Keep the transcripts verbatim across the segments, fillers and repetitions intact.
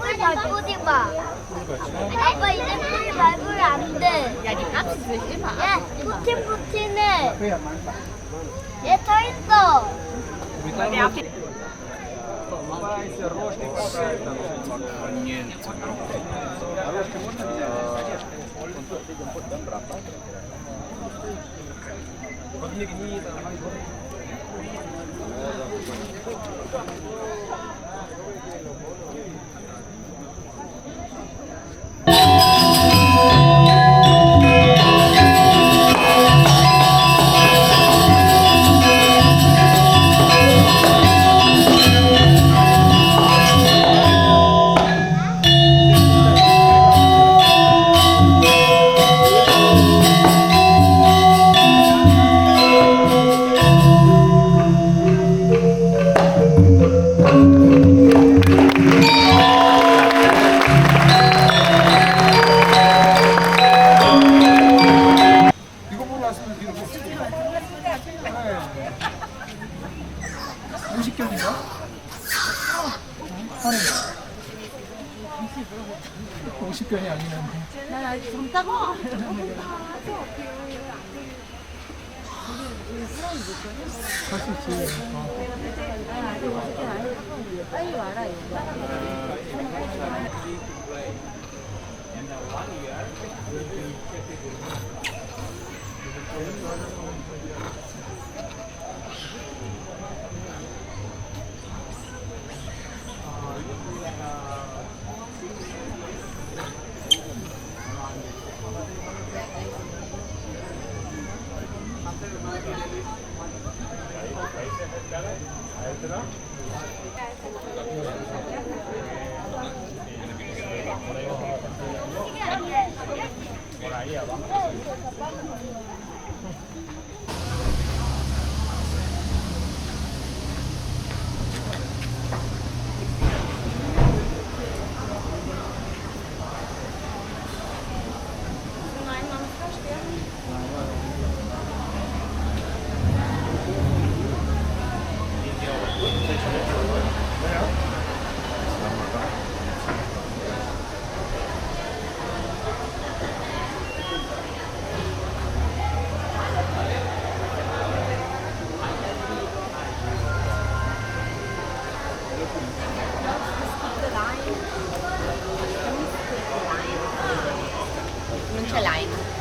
꿀 밟지 마. 아빠 이제 꿀 밟으면 안 돼. 야, 니 값이 되지 마. 야, 푸틴 푸틴해. 얘 서 있어. 이거 보고 왔으면 뒤로 보고. 네. 오십 경인가? 오십 경이 아니네. 나 아직 젊다고. 할 수 있지. 어. 빨리 와라, 여기. Non c'è lime.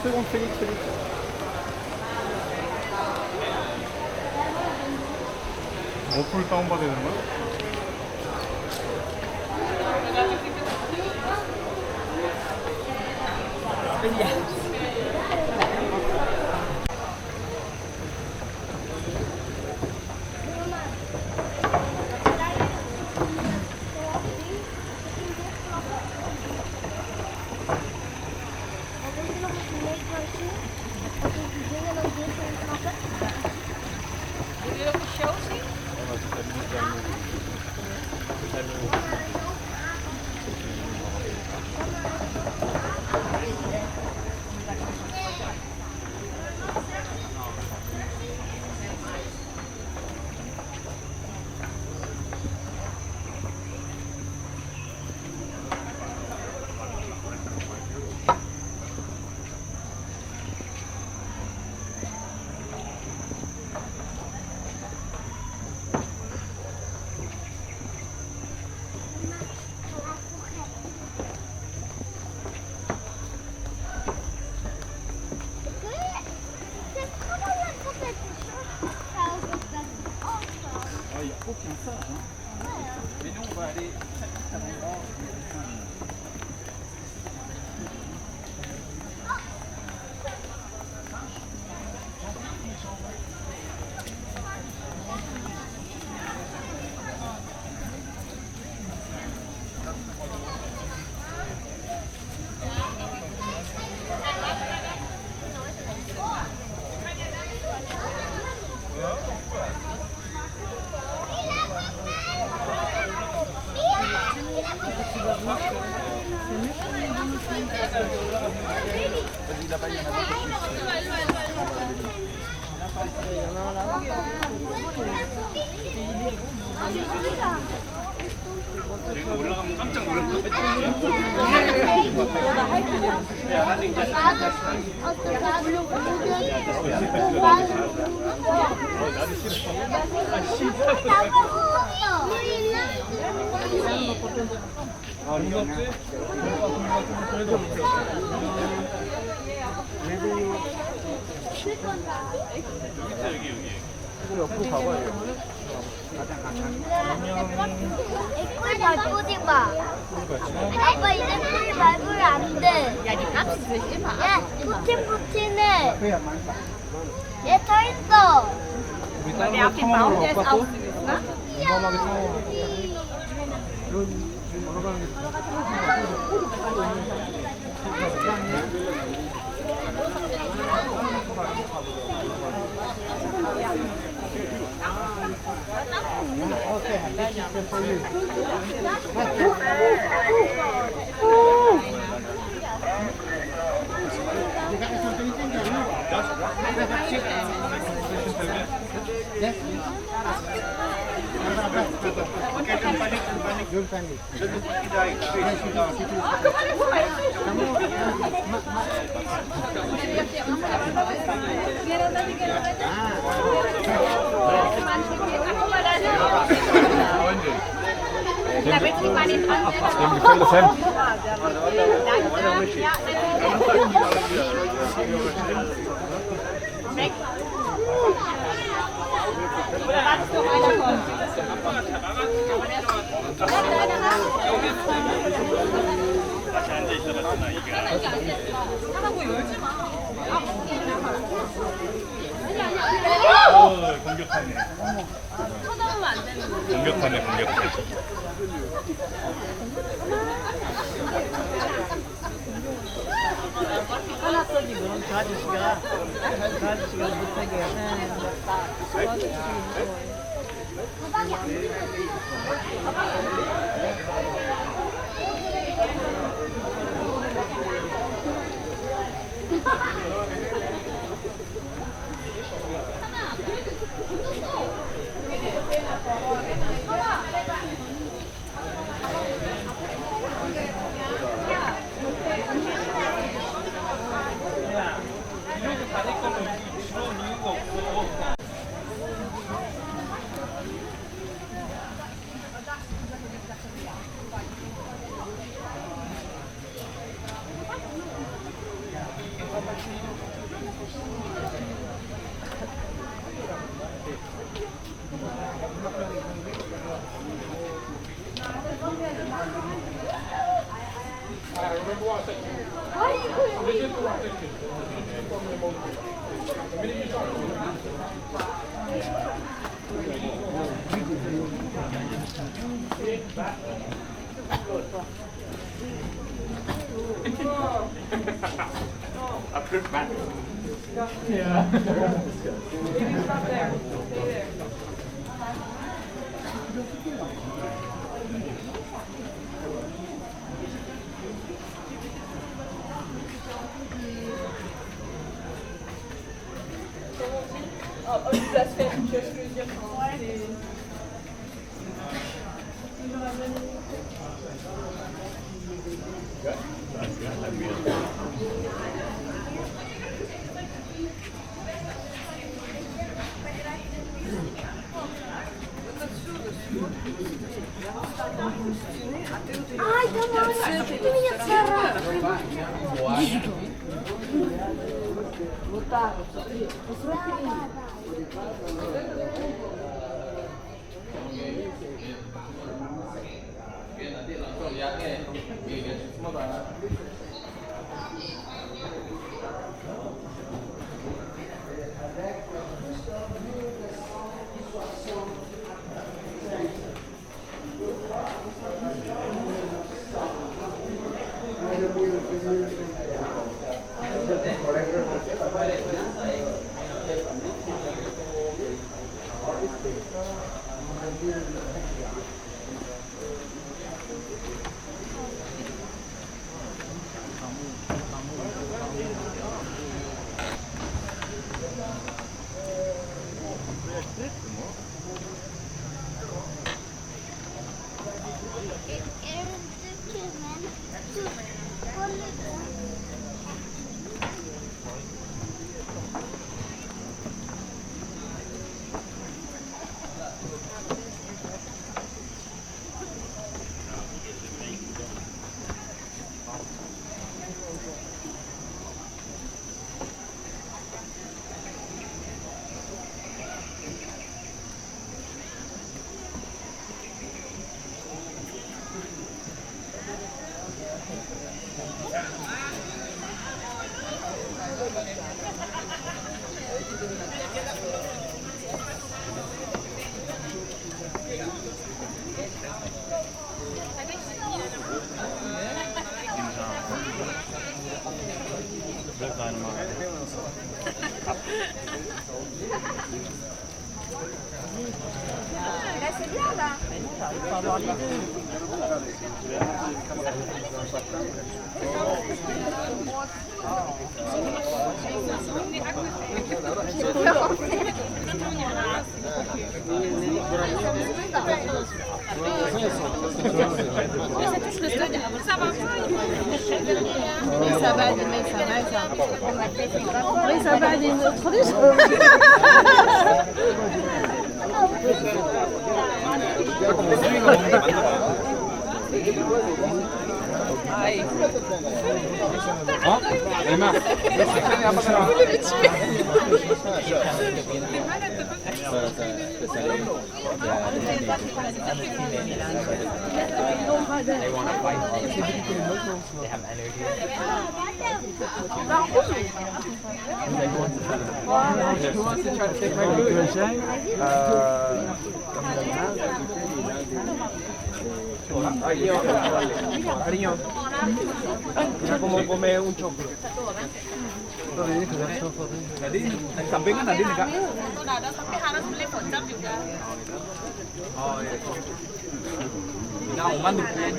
Seconde, Félix, Félix. On peut le temps, on va. Ah, il n'y a aucun sage, hein. Mais nous, on va aller très vite à l'endroit où il y a des singes. 꿀 잘 보지 마. 아빠 이제 꿀 밟으면 안 돼. 야, 니 값이 되지 마. 야, 푹신푹신해. 얘 서 있어. Weil der auf dem Baum, der ist auch süß, ne? Dem gefällt das Hemd. 어, 공격하네. 공격하네, 공격해. Oh, oh, je blasphème, tu vois ce que je veux dire, enfin, c'est Là, c'est bien, là. Il faut avoir les deux. Ça va, mais ça va, ça va. Mais ça va, des autres. Hein ? Emma. They want to fight. They have energy. Who wants to try to take my food? Uh, Cariño, mira cómo come un choclo. Nadine, también a Nadine acá. Oh, yeah. No, mando. Eh?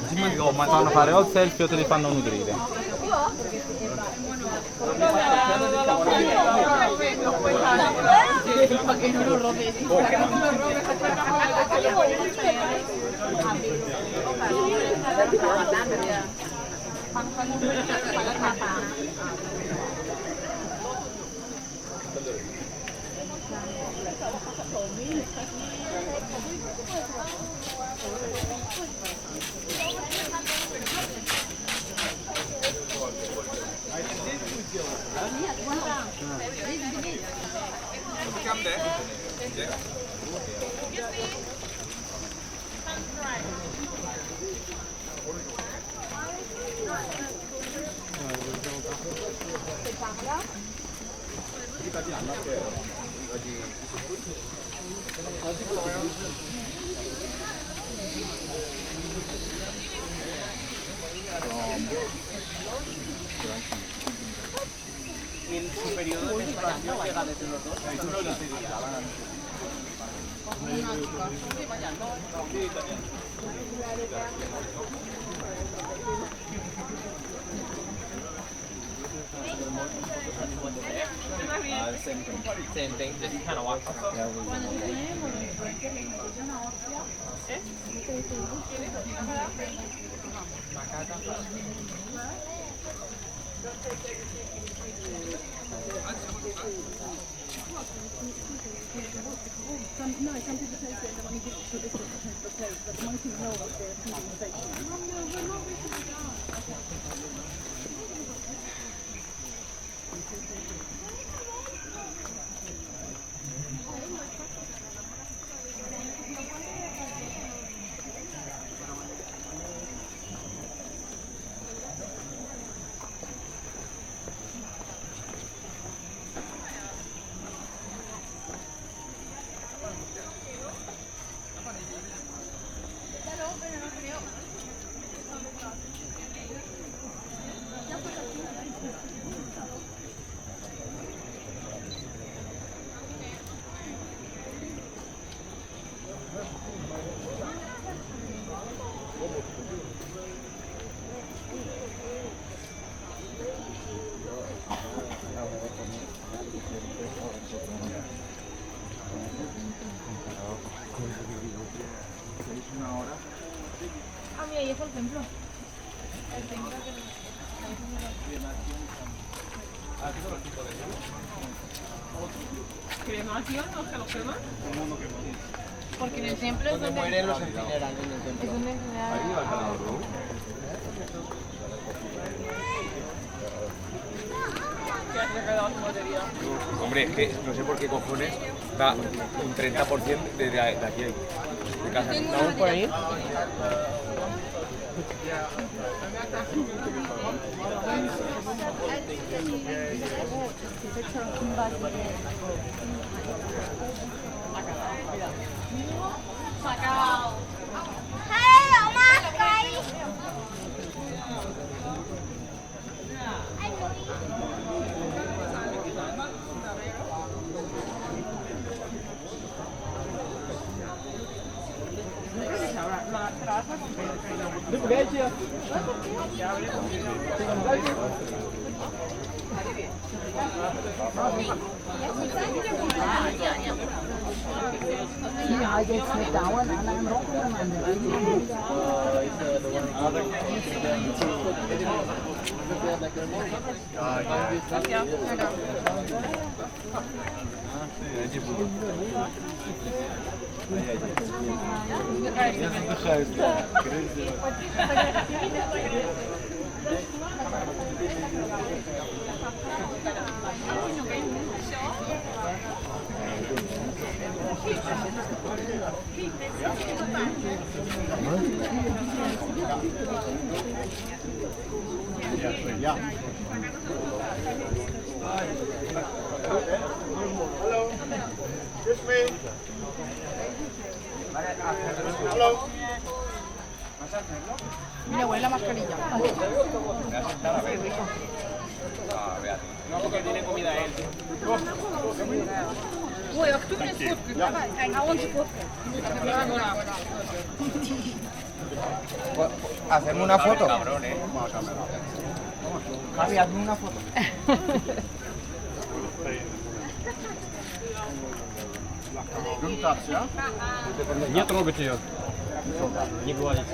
Sì, ma dico, ma fanno fare o il selfie o te li fanno nutrire. En su periodo de menstruación llega desde los dos. Ah, mira, ahí está el templo. El templo que... ¿Cremación? ¿No se lo quema? Porque en el templo es donde mueren los, incineran en el templo. Es donde incineran. Hombre, es que no sé por qué cojones da un treinta por ciento de, de, de aquí. ¿Vamos por ahí? Mira, huele la mascarilla. No, porque tiene comida él. Uy, ¿tú quieres fútbol? I want to fútbol. Hacerme una foto. Javi, hazme una foto. Niye troll geçiyor? Niye bu haliz?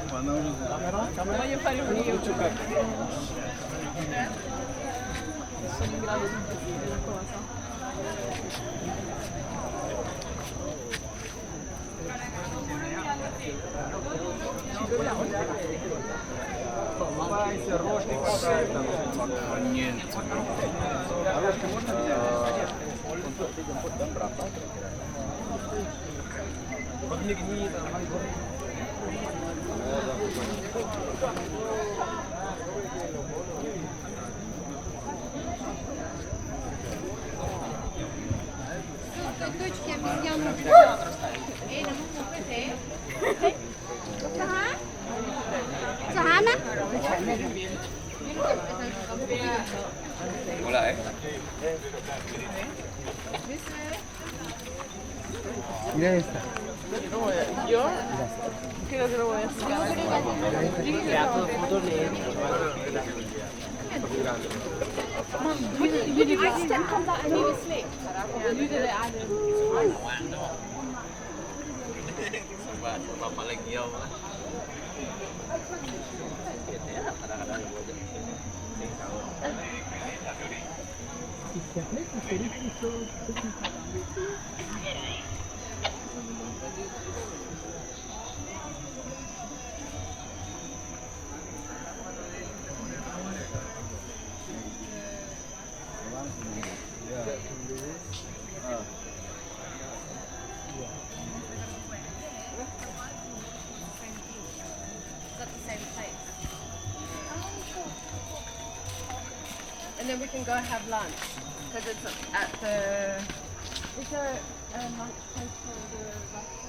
Hola, ¿eh? Mira esta. ¿Yo? Creo que no voy a estar. Is that the same place? And then we can go have lunch because it's at the. Is there a lunch place for the restaurant?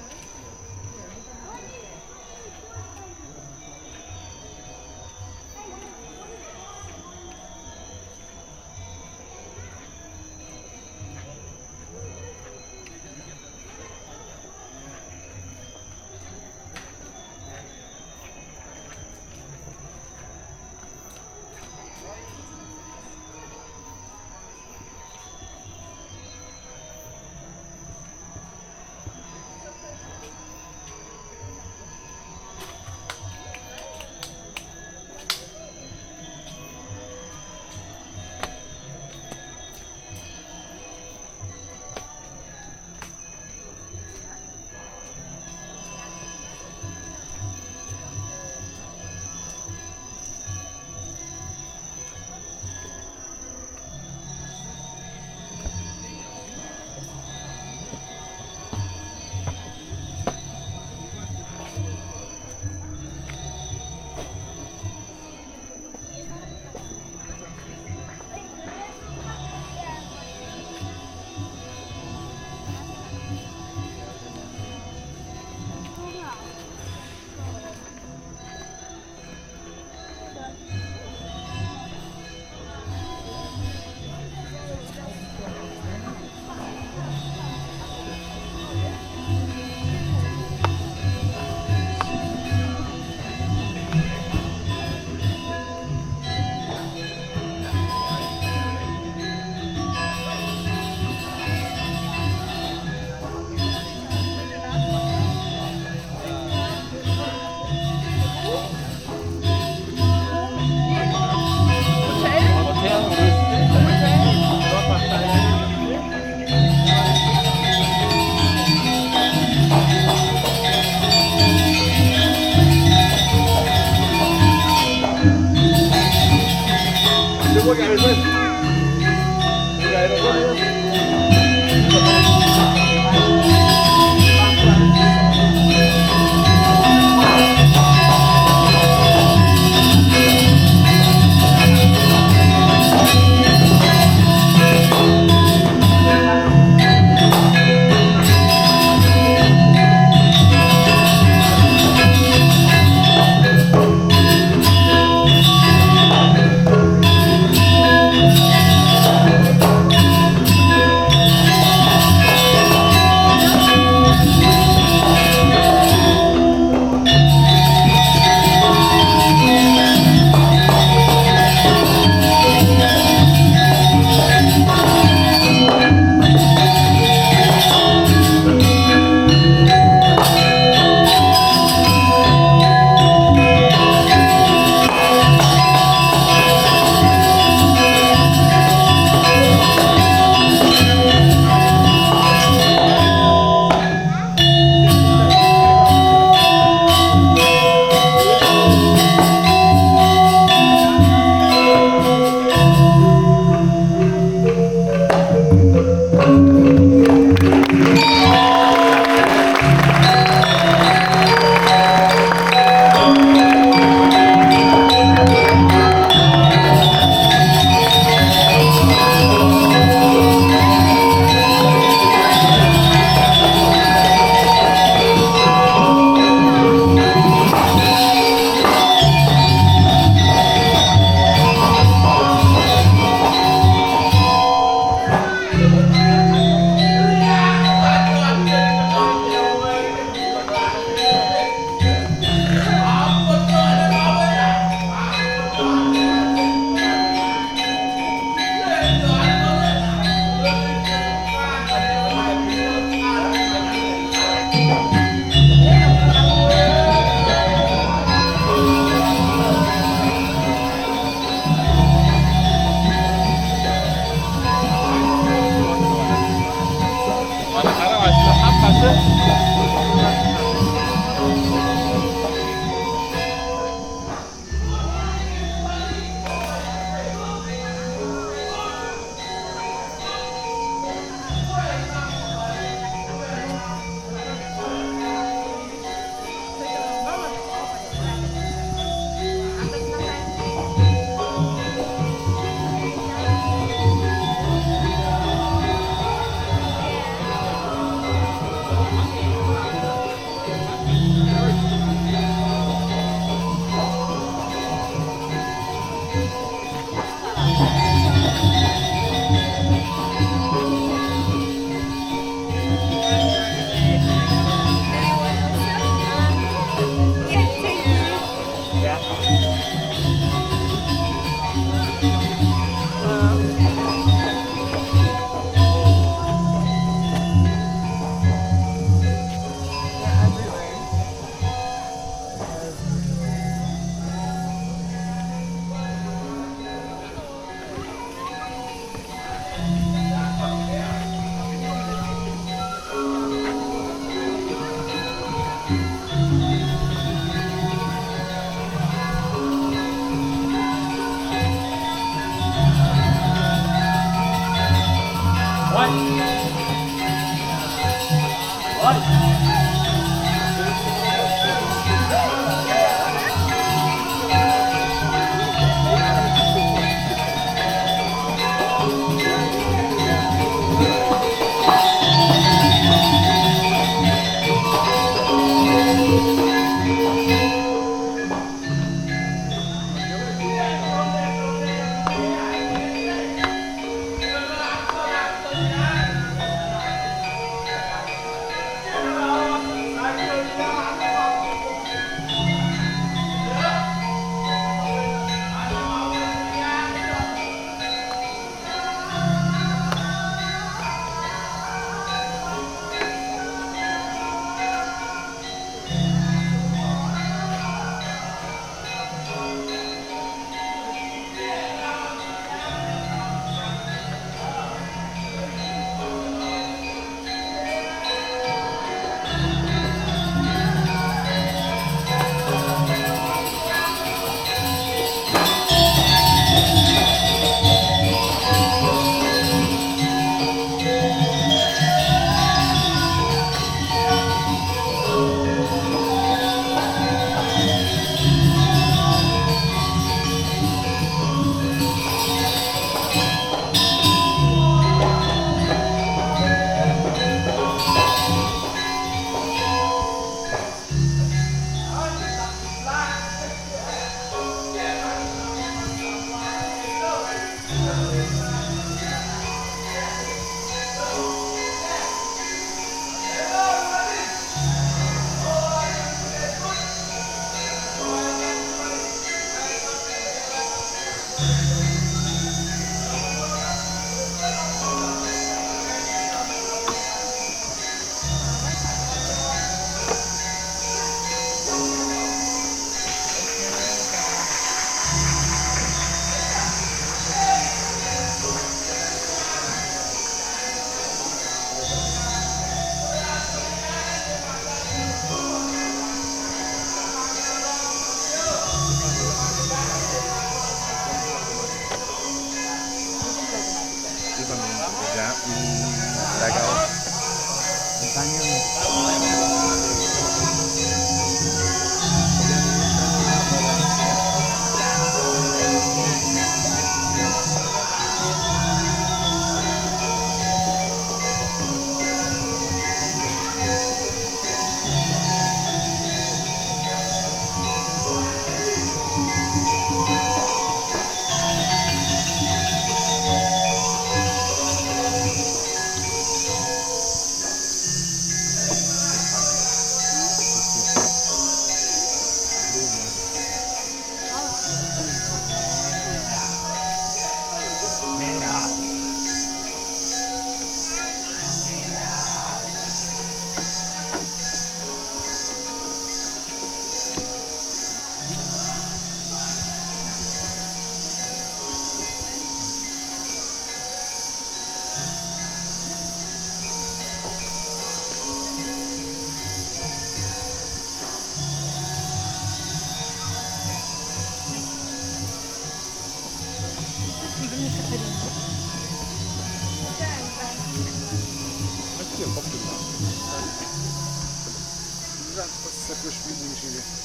Sta qui spingi vicino.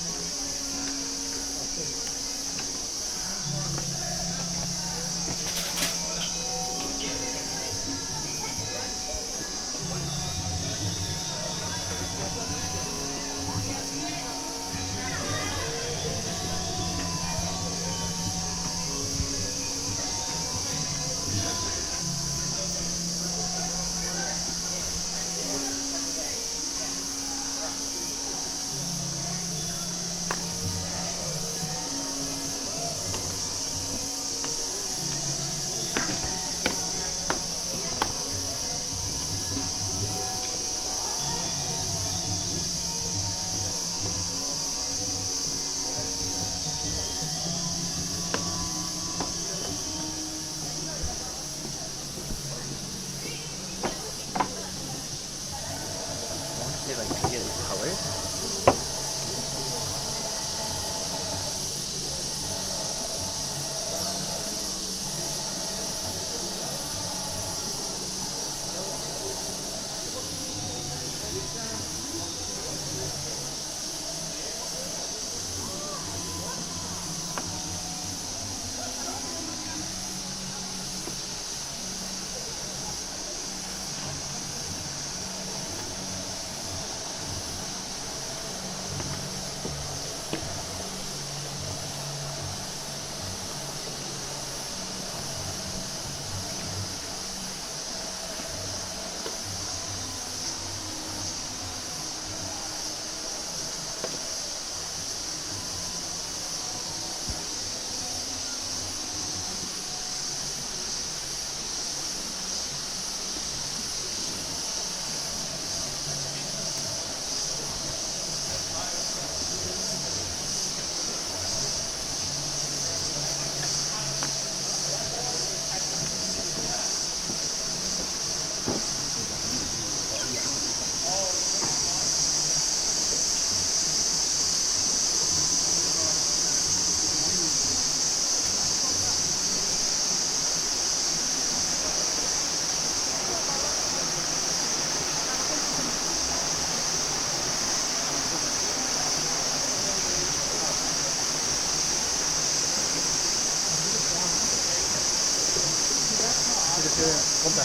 Pasa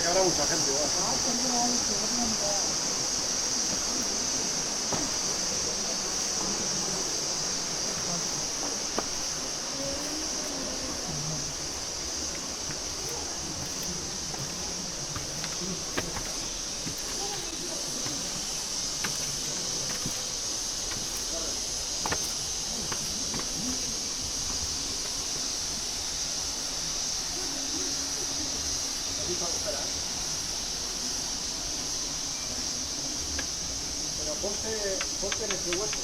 que habrá mucha gente igual. Pero ponte, ponte en ese hueco.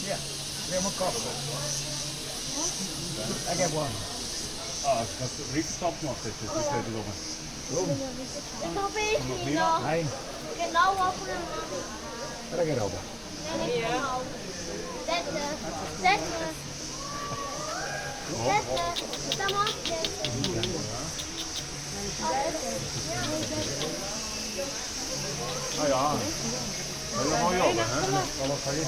Yeah, lemon cocktail. I get one. Ah, das Ritz-Topf macht das, das ist halt oben. Warum? Jetzt habe ich noch. Nein. Genau auf dem Mann. Oder geht aber. Nein, nicht genau. Sätze. Sätze. Sätze. Tamam. Ah ja. Ja, ja, ja, ja, ne? Aber kann ich.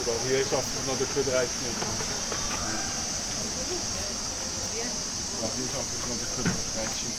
Oder hier ist auch noch der Köder reichen. Ja, hier ist auch noch der Köder reichen.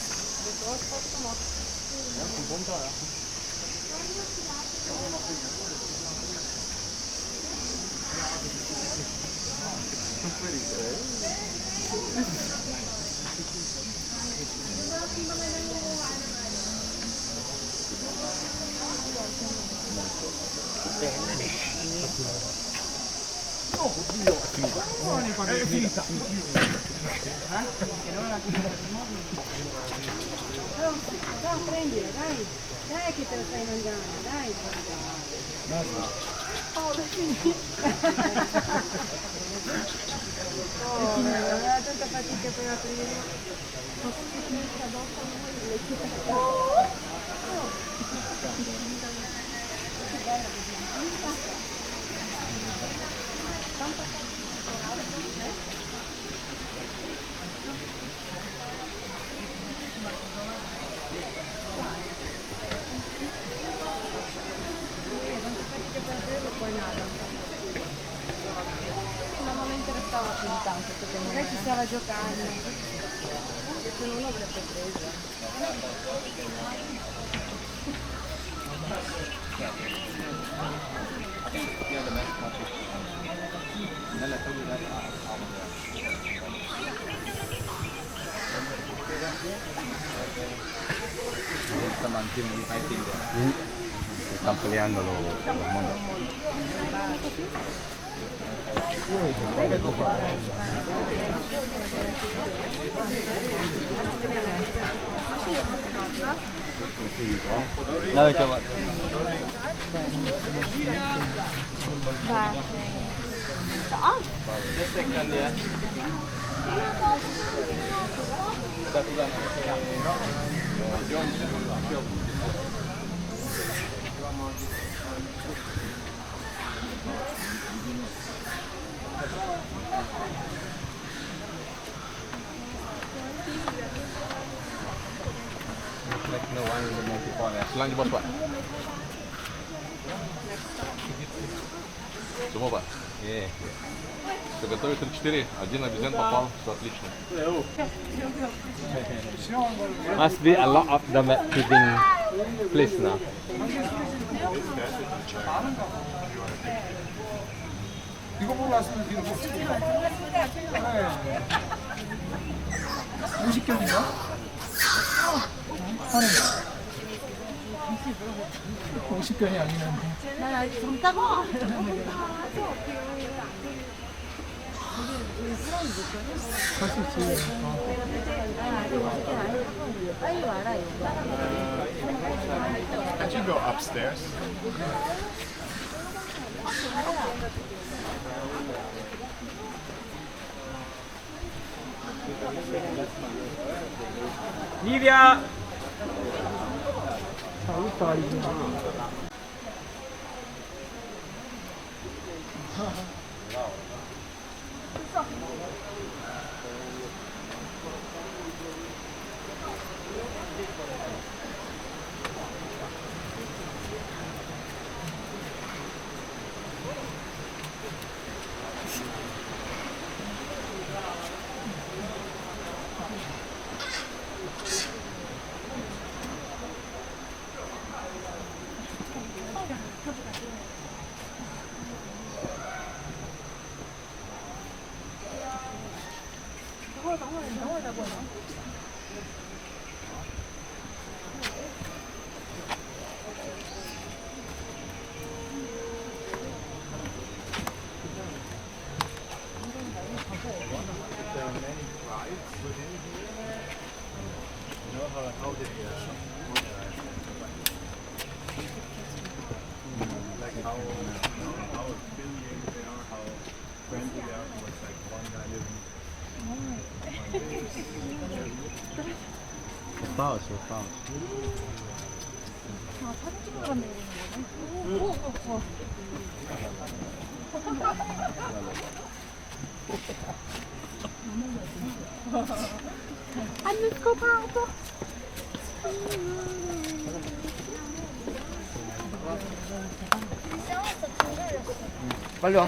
Dai, prendila, dai. Dai che te lo stai mangiando, dai. Oh, oh, aveva tanta fatica per aprire. Ma non mi interessava più di tanto, perché magari ci stava giocando. Perché non l'avrebbe presa. Están peleando los, los monos. Dai, chaval. Looks like no one in the monkey pond. Silang di bawah, Pak. Semua, Pak. Iya. Saya готовил три-четыре, один обезьян попал, все отлично. Must be a lot of them at feeding place now. Digo, por las, digo, eh, ¿oishikoi ni? ¿Oishikoi ni? Can't you go upstairs? Nidia! There are many tribes within here. You know how, how they, uh, organize themselves? Like how, you know, how affiliated they are, how friendly they are towards, like, one guy living. Opa, opa. Hanno scopato! Voglio.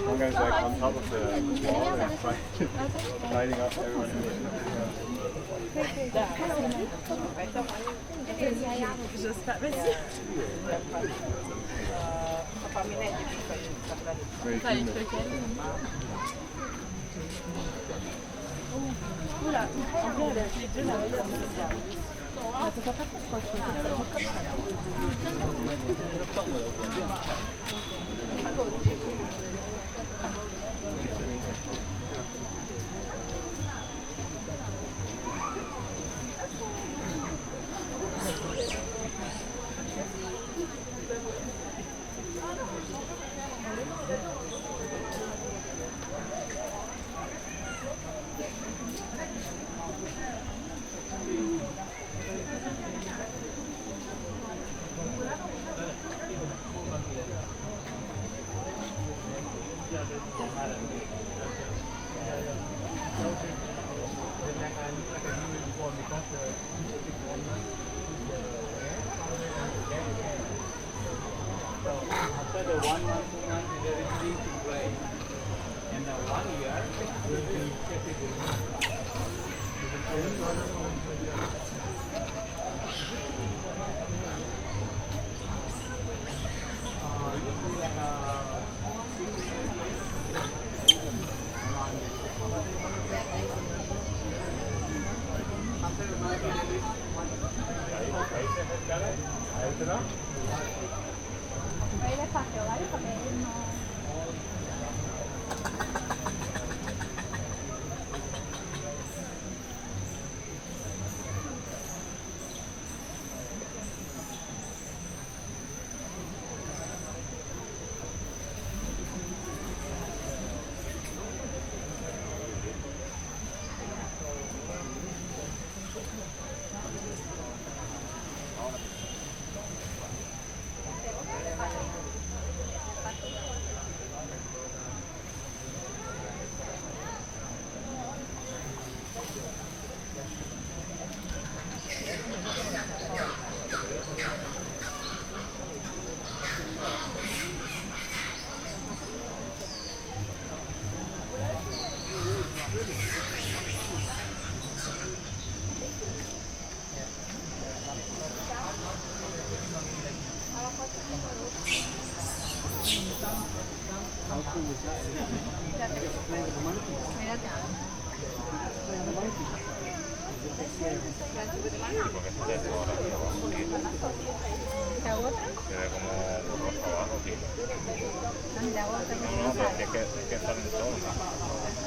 One guy's like on top of the wall and it's like lighting up everyone. J'espère, vas-y. Very humid. So after the one month, two months, we are receiving employees. And the one year will be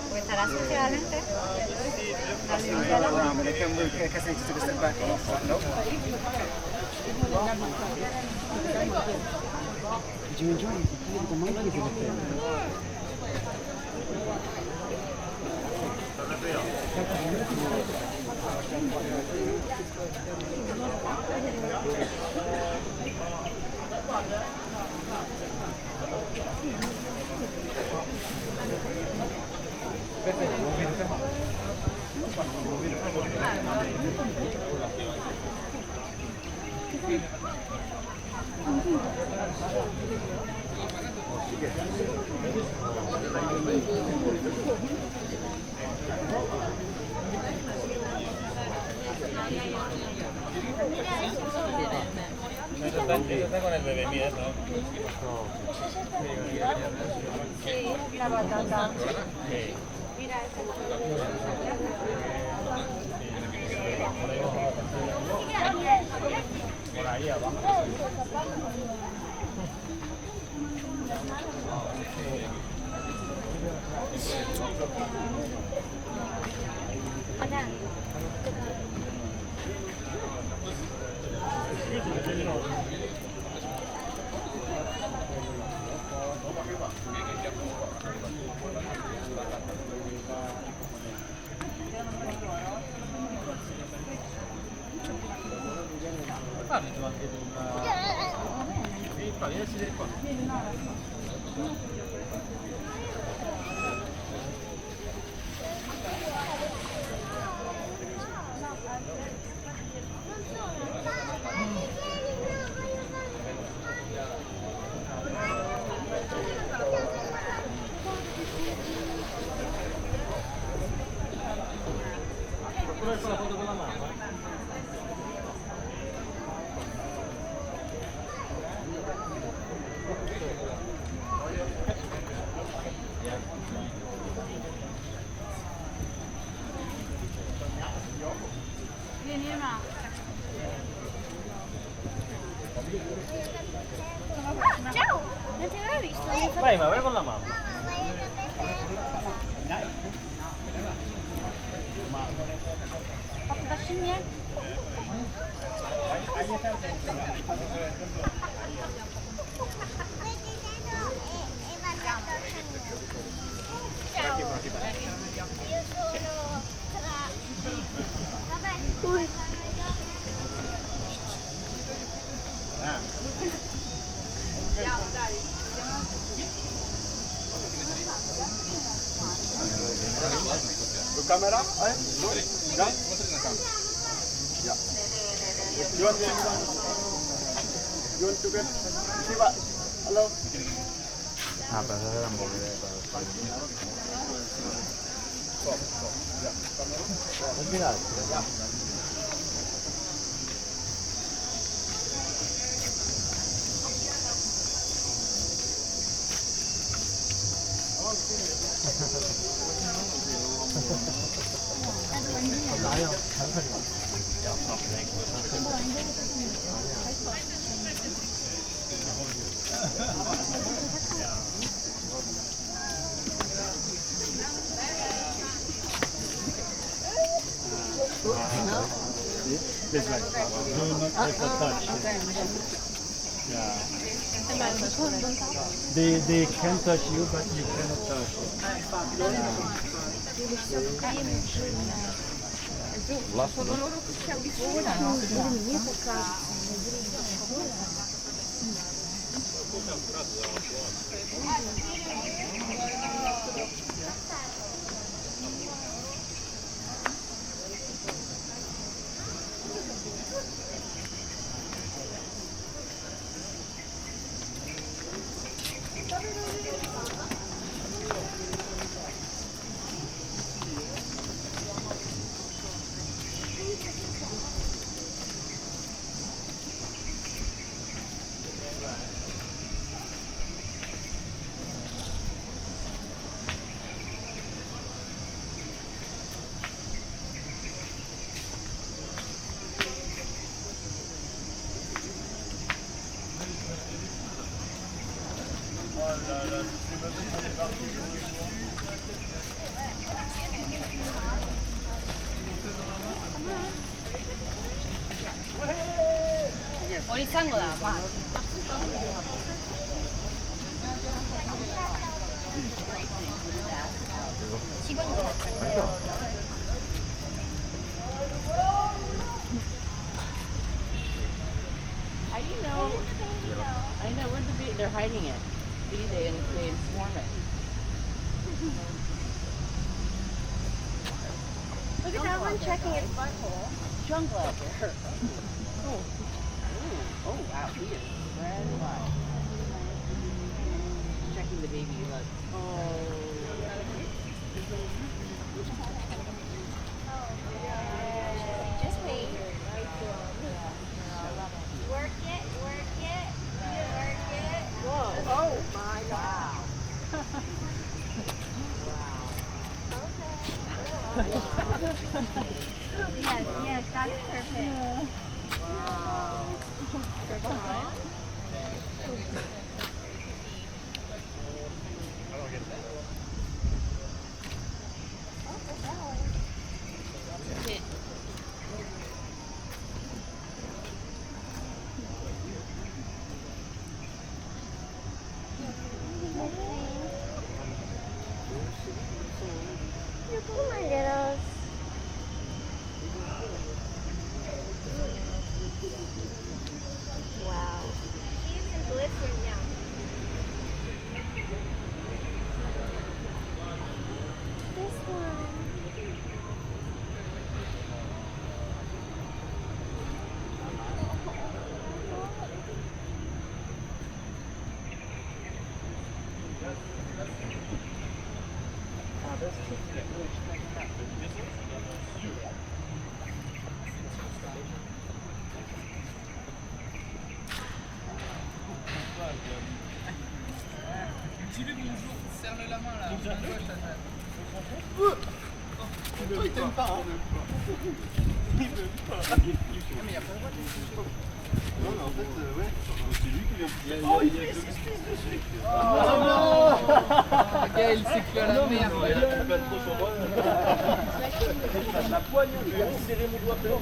Porque estará sucia la gente. Did you enjoy it? The monkeys in the film. Eso está, eso está con el bebé, mira eso. Sí, la batata. Sí. Mira, ese. Por ahí abajo. Ciao! Non ti avevo visto. Vai, ma vai con la mamma. Ho fatto niente. Ciao. Io sono tra... Vabbè. The camera? Eh? Good? Yeah? Yeah. You want, you want to get... Siva, hello? Ah, pero eso era un poquito de... It's like, do not have a touch. Yeah. They, they can touch you, but you cannot touch them. Hori izango da, ba. I know. I know where the bee, they're hiding it. Bee, they, they inform it. Look at that one checking its butthole. Jungle out there. Oh. Ooh, oh, wow, he is spread wide. Checking the baby, look. Oh. Just wait. Work it, work it, work it. Whoa. Oh my God. Wow. Okay. Yes, yes, that's perfect. Wow. Serre-le la main, là. La main gauche, là, ça. Oh, il t'aime pas, hein. Il veut pas. Ah, mais y a pas le droit de... Non, mais en fait, euh, ouais. C'est lui qui vient. Oh, il fait six pieds dessus. Oh non. Gaël, c'est que à la merde. La poigne, il a serré mon doigt. Oh,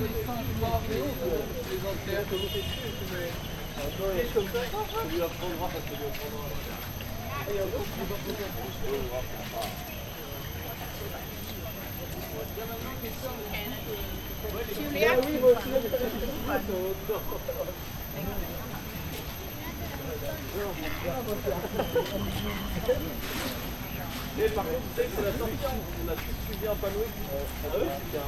les singes morts, les, les enterre. Mais par contre, tu sais que c'est la sortie, on a tous suivi un panneau. Ah ouais, c'était un...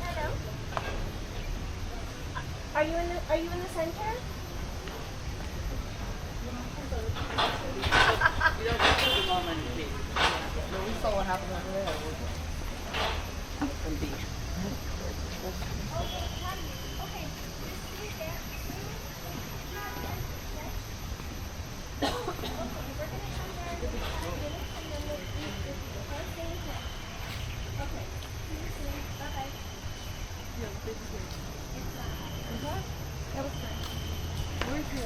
Hello? Are you in the, are you in the center? No, we saw what happened over there. From beach. Okay, honey. Okay. This is it. A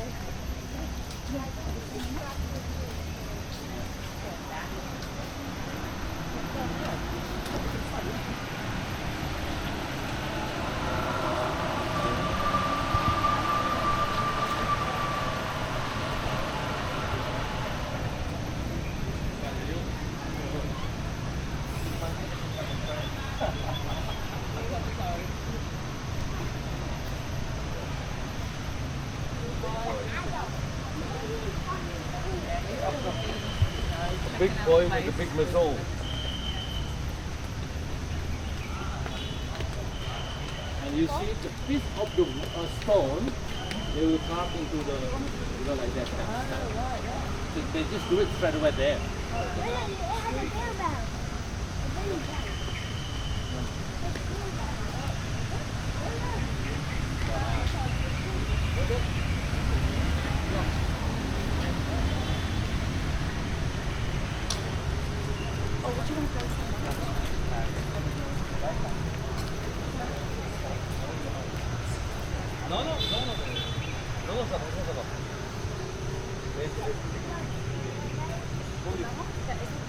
big boy with a big muzzle. And you see the piece of the uh, stone, they will carve into the, you know, like that. So they just do it straight away there. No, no, no, no. No, no, no, no, no. Ven, ven.